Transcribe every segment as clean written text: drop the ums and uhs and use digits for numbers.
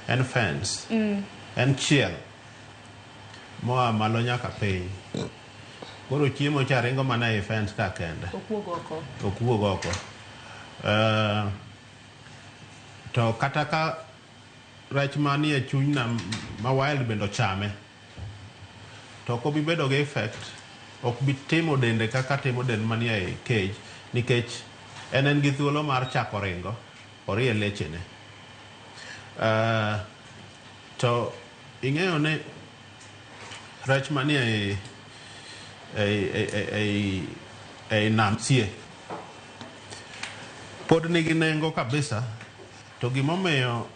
En fence. En chiel moa malo nyaka piny. Koro chiemo cha ringo mana ei fence ka kende. Ok wuog oko. Ok wuog oko. To kata ka rech manie chuny nam ma wild bende ochame, to ok obi bedo gi effect, ok bi timo dende kaka timo dend manie ei cage nikech en gi thuolo mar chako ringo orie lechene. To ing'eyo ni rech manie ei nam sie pod nigi nengo kabisa. To gimomiyo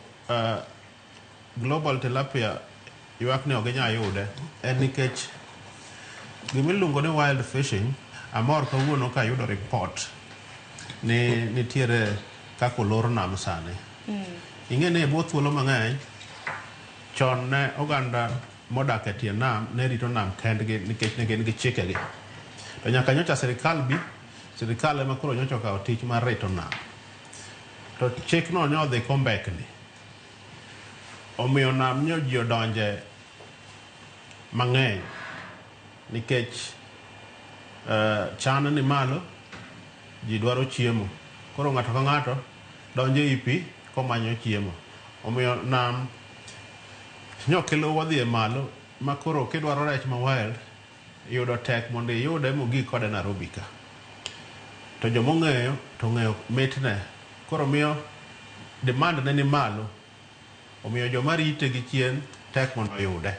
Global Tilapia ywak ni ok ginyal yude en nikech gimiluongo ni wild fishing. Amor kawuono kayudo report ni nitiere kaka olor nam sani. Ing'e ni e bwo thuolo mang'eny chon ne oganda modak e tie nam ne rito nam kendgi nikech ne gin gi chikegi. To nyaka nyocha sirikal bi, sirikal ema koro nyocha okawo tich mar rito nam. To chikno ne odhi kombekni. Omiyo nam nyo ji odonje mang'eny nikech chan ni malo, ji dwaro chiemo. Koro ng'ato ka ng'ato donjo ei pi komanyo chiemo. Omiyo nam nyokelo wadhi e malo ma koro kidwaro rech ma wild yudo tek mondo iyude mogik kode Nairobi ka. To jomong'eyo to ong'eyo mitne. Koro miyo demand ne ni malo. Omiyo joma rite gi chien tek mondo oyude.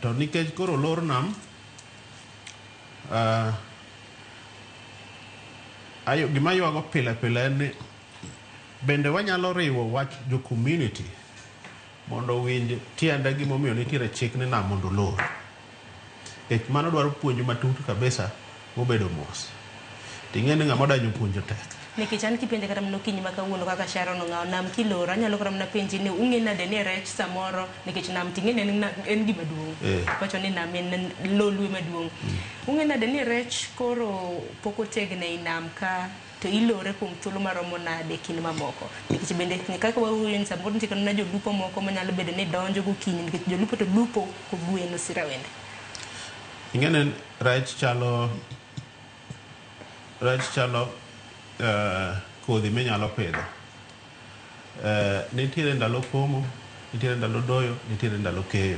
To nikech koro olor nam, gima aywago pile pile en ni bende wanyalo riwo wach jo community mondo owinj tiende gimomiyo nitiere chik ni nam mondo olor. Nikech mano dwaro puonj matut kabisa mobedo mos. Ting'e ni ng'ama odanyo puonjo tek. Nikech an kipenja kata mana okinyi ma kawuono kaka Sharon ong'awo nam kiloro, anyalo kata mana penji ni ung'e nade ni rech samoro, nikech nam ting'e ni en gima duong'. Wacho ni nam en lolwe maduong'. Ung'e nade ni rech koro pok otegno ei nam ka to ilore kuom thuolo maromo nade kinde mamoko? Nikech bende kaka wawuoyo ni samoro nitie kata mana jolupo moko manyalo bedo ni donjo gokinyi, nikech jolupo to lupo kogwen sirawende. Ing'e ni rech chalo kodhi minyalo pidho. Nitiere ndalo komo, nitiere ndalo doyo, nitiere ndalo keyo.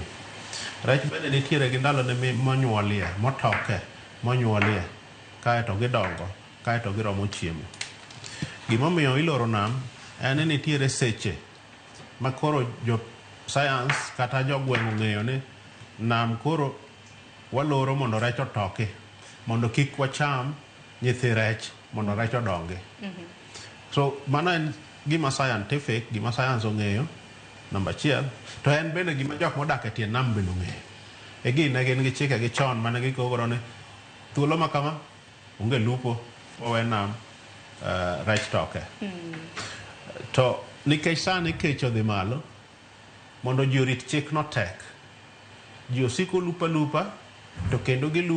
Rech bende nitiere gi ndalone monyuolie, motoke, monyuolie, kaeto gidongo, kaeto giromo chiemo. Gimomiyo iloro nam en ni nitiere seche ma koro jo science kata jogweng' ong'eyo ni nam koro waloro mondo rech otoki, mondo kik wacham nyithi rech, mondo rech odongi. So mano en gima scientific, gima science ong'eyo, namba achiel. To en bende gima jok modak e tie nam bende ong'eyo. E gi ne gin gi chike gi chon mane gikogo ni thuolo ma kama onge lupo, wawe nam rech toke. To nikech sani kech odhi malo, mondo ji orit chik no tek. Ji osiko lupo alupa to kendo gilupo.